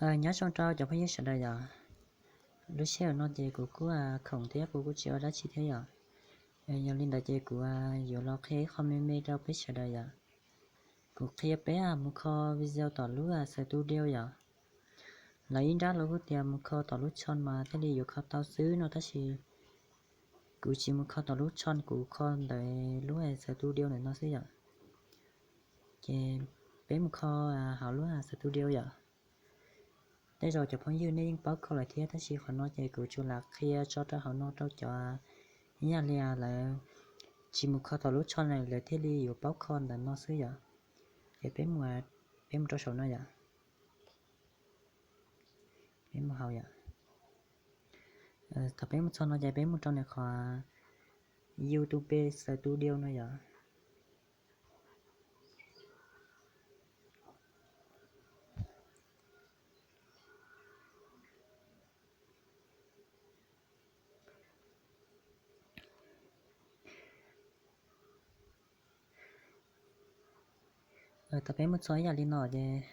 Nyob zoo rau cov phooj ywg sawv daws yom. Lub sij hawm no ces kuv kuj khoom thiab kuv kuj tsis ua dab tsi thiab yom. Yog li ntawd ces kuv yuav los qhia ib qho me me rau peb sawv daws yom. Kuv qhia peb mus kho video tom lub studio yom. Lawv ib nrab los kuj tias mus kho tom lub tsho mas thiaj li yuav kho tau xwb no tab sis kuv tsis mus kho tom lub tsho, kuv kho ntawm lub studio ntawm no xwb yom. Ces peb mus kho hauv lub studio yom. Tej zaum cov phooj ywg nej yeej paub kho lawm thiab tab sis qhov no ces kuv tsuas lam qhia tso rau hauv no rau cov ib yam li lawv tsis mus kho tom lub tsho na lawv thiaj li yuav paub kho ntawm no xwb yom. Ces peb mus, peb mus rau saum no yom. Peb mus hauv yom. Thaum peb mus txog no ces peb mus rau nws qhov YouTube Studio no yom. Thaum peb mus txog ib yam li no ces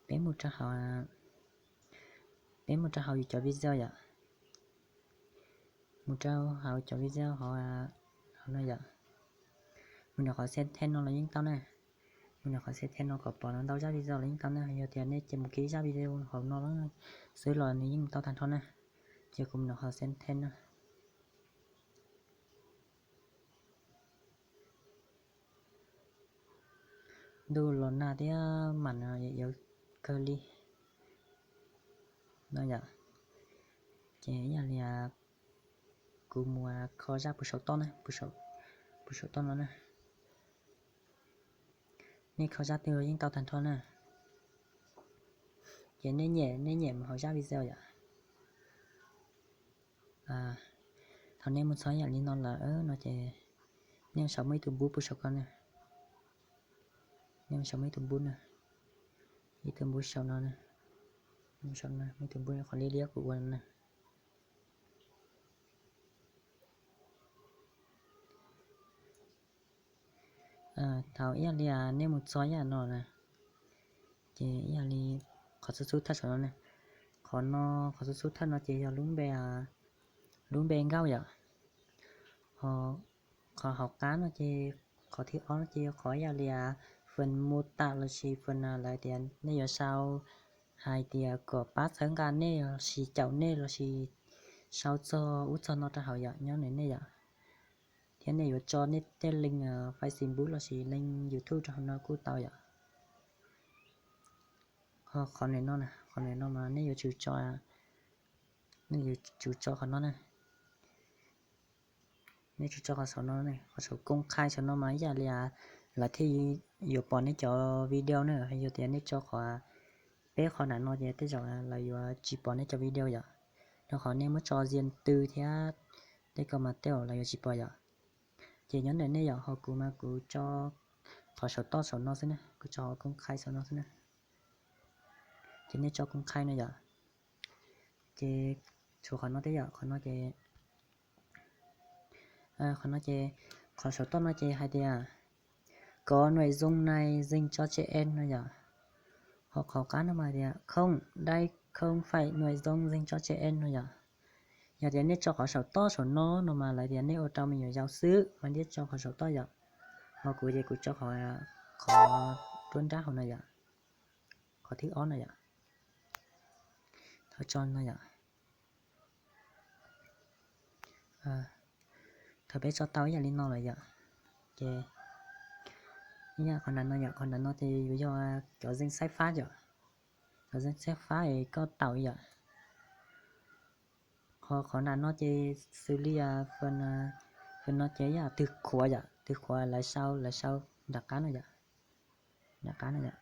peb mus rau hauv, peb mus rau hauv yus cov video yom. Mus rau hauv cov video hauv, hauv no yom. Mus nram qhov setting no los yeej tau na. Mus nram qhov setting no kom pom ntau zaj video los yeej tau na. Yog tias nej ces mus kib zaj video hauv no xwb los nws yeej tau tag nrho na. Ces kuv mus nram qhov setting na. Ntuj los nag thiab mas yuav kawg li no yom. Ces ib yam li kuv mus kho zaj puag saum toj na, puag saum toj no na. Nej kho zaj twg los yeej tau tag nrho na. Ces nej nyem, nej nyem mus hauv zaj video yom. Thaum nej mus txog ib yam li no lawm no ces nej saum muaj ib tug npub puag saum ko na. Nej saum muaj ib tug npub na, ib tug npub saum no na, saum no muaj ib tug npub qhov liab liab kuv ua no na. Thaum ib yam li nej mus txog ib yam no na, ces ib yam li qhov xub xub thawj saum no na, qhov no, qhov xub xub thawj no ces yog lub npe, lub npe nkauj yom. Qhov hauv qab no ces qhov thib ob no ces yog qhov ib yam li fwm mus tam lossis fwm lawv tias nej yuav sau hais tias kom pab txhawb nqa nej lossis caum nej lossis sau txog ub txog no rau hauv yom, nyob ntawm nej yom. Thiab nej yuav tso nej tej link Facebook lossis link YouTube rau hauv no kuj tau yom. Ho qhov ntawm no, qhov ntawm no mas nej yuav tsum tso, nej yuav tsum tso qhov no na. Nej tsum tso qhov saum no, qhov saum koob qhai saum no mas ib yam li lawv thiaj yuav pom nej cov video na. Yog tias nej tso qhov, peb qhov nram no ces tej zaum lawv yuav tsis pom nej cov video yom. Rau qhov nej muab tso riêng tư thiab tej ko mas tej zaum lawv yuav tsis pom yom. Ces nyob ntawm nej yom, ho kuv mas kuv tso qhov saum toj saum no xwb na, kuv tso qhov koob qhai saum no xwb na. Ces nej tso koob qhai no yom. Ces tshuav qhov no thiab yom, qhov no ces, qhov no ces, qhov saum toj no ces hais tias có nội dung này dành cho trẻ em no yom. Ho qhov qab no mas hais tias không, đây không phải nội dung dành cho trẻ em no yom. Yog tias nej tso qhov saum toj saum no no mas lawv tias nej ua rau me nyuam yaus xwb, mas nej tso qhov saum toj yom. Ho kuv ces kuv tso qhov, qhov nruab nrab hauv no yom, qhov thib ob no yom. Thov tso no yom. Thaum peb tso tau ib yam li no lawm yom, ces ib yam qhov nram no yom, qhov nram no ces yuav yog cov danh sách phát yom, cov danh sách phát es koj tau yom. Ho qhov nram no ces xws li, fwm no ces ib yam twg khuav yom, twg khuav lawv sau, lawv sau nram qab no yom, nram qab no yom,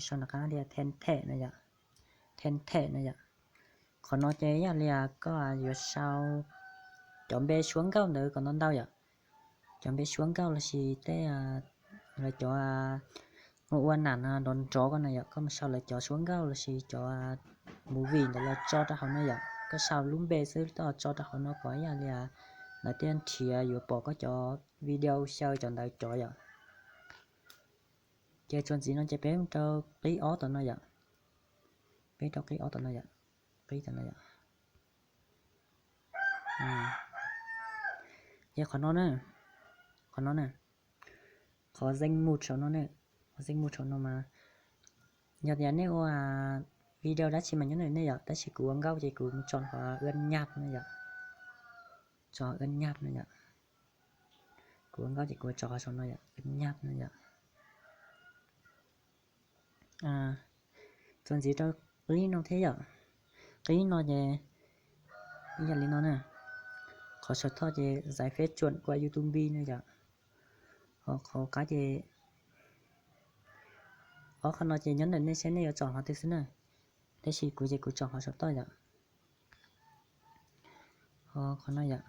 sau nram qab tias thêm thẻ no yom, thêm thẻ no yom. Qhov no ces ib yam li koj yuav sau cov npe suab nkauj ntawd kom ntau ntau yom, cov npe suab nkauj lossis tej lawv cov ua ua nam nrov nrov ko na yom, koj mus sau lawv cov suab nkauj lossis cov movie ntawd los tso rau hauv no yom, koj sau lub npe xwb toj tso rau hauv no kom ib yam li lawv thiaj nrhiav yuav pom koj cov video xyaw cov ntawd cov yom. Ces txuas ntxiv no ces peb mus rau qib ob tom no yom. Peb rau qib ob tom no yom, qib tom no yom. Ces qhov no na, qhov no na, qhov zeej mus saum no na, qhov zeej mus saum no mas yog tias nej ua video dab tsi mas nyob ntawm nej yom, tab sis kuv ua nkauj ces kuv mus tso qhov ua nyaj no yom, tso ua nyaj no yom. Kuv ua nkauj ces kuv tso qhov saum no yom, ua nyaj no yom. Txuas ntxiv rau qib no thiab yom, qib no ces yog li no na, qhov saum toj ces zais feb tsuam kua YouTube no yom, ho qhov qab ces ob qhov no ces nyob ntawm nej seb nej yuav tso qhov twg xwb na, tab sis kuv ces kuv tso qhov saum toj yom. Ho qhov no yom,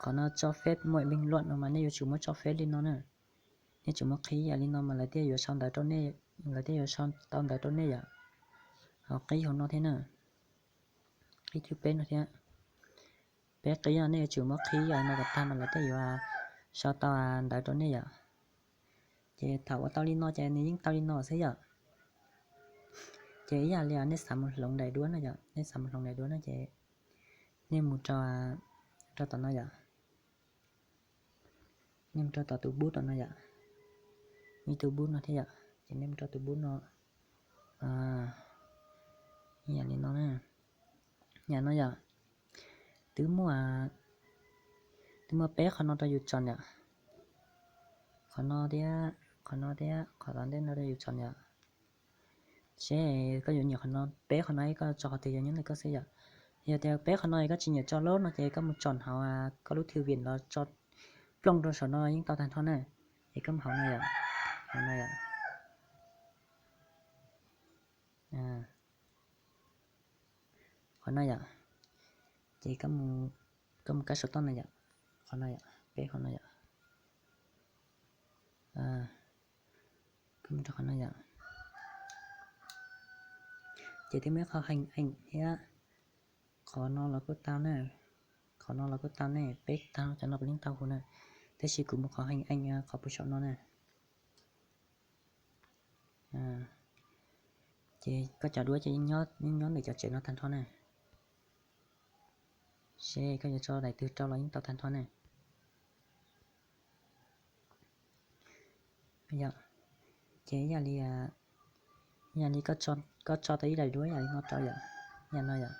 qhov no tso feb muaj npeej luam no mas nej yuav tsum muab tso feb li no na, nej tsum muab qhib yam li no mas lawv thiaj yuav sau ntawv rau nej, lawv thiaj yuav sau tau ntawv rau nej yom. Ho qib hauv no thiab na, qib thib peb no thiab. Peb qib no nej yuav tsum muab qhib yam no kom tag mas lawv thiaj yuav sau tau ntawv rau nej yom. Ces thaum ua tau li no ces nws yeej tau li no xwb yom. Ces ib yam li nej xav mus hloov daim duab no yom, nej xav mus hloov daim duab no ces nej mus rau, rau tom no yom. Nej mus rau tom tus bub tom no yom, ib tug bub no thiab yom, ces nej mus rau tus bub no, yam li no na, yam no yom. Twb muaj, twb muaj peb qhov no rau yus tso yom, qhov no thiab, qhov no thiab qhov tom ntej no rau yus tso yom. Seb koj yuav nyiam qhov no, peb qhov no koj tso qhov twg yog nyob ntawm koj xwb yom. Yog tias peb qhov no koj tsis nyiam tso lawm no ces koj mus tso hauv koj lub thư viện los tso plooj rau saum no yeej tau tag nrho na. Ces koj mus hauv no yom, hauv no yom, qhov no yom, ces koj mus kab saum toj no yom, qhov no yom, peb qhov no yom, koj mus rau qhov no yom. Ces twb muaj ib qho hình ảnh thiab, qhov no los kuj tau na, qhov no los kuj tau ne, peb tag cov no puav leej tau huv na, tab sis kuv mus qhov hình ảnh qhov puag saum no na. Ces koj cov duab ces yeej nyob ntawm cov tsev no tag nrho na. Seb koj yuav tso daim twg rau los yeej tau tag nrho na. Ces yam li, yam li koj tso tau ib daim duab yam li no rau yom, yam no yom.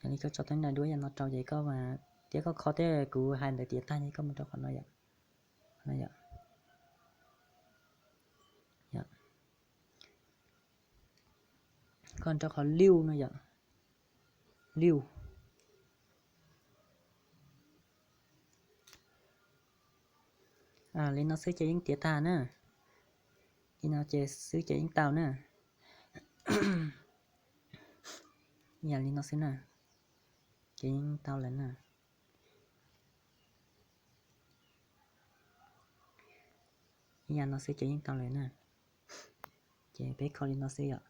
Yam li koj tso tau ib daim duab yam no rau ces koj, thiab koj kho tej kuv hais ntawd tiav tag ces koj mus rau qhov no yom, qhov no yom. Koj rau qhov lưu no yom, lưu. Li no xwb ces yeej tiav tag na. Li no ces xwb ces yeej tau na. Yam li no xwb na, ces yeej tau lawm na. Yam no xwb ces yeej tau lawm na. Ces peb kho li no xwb yom.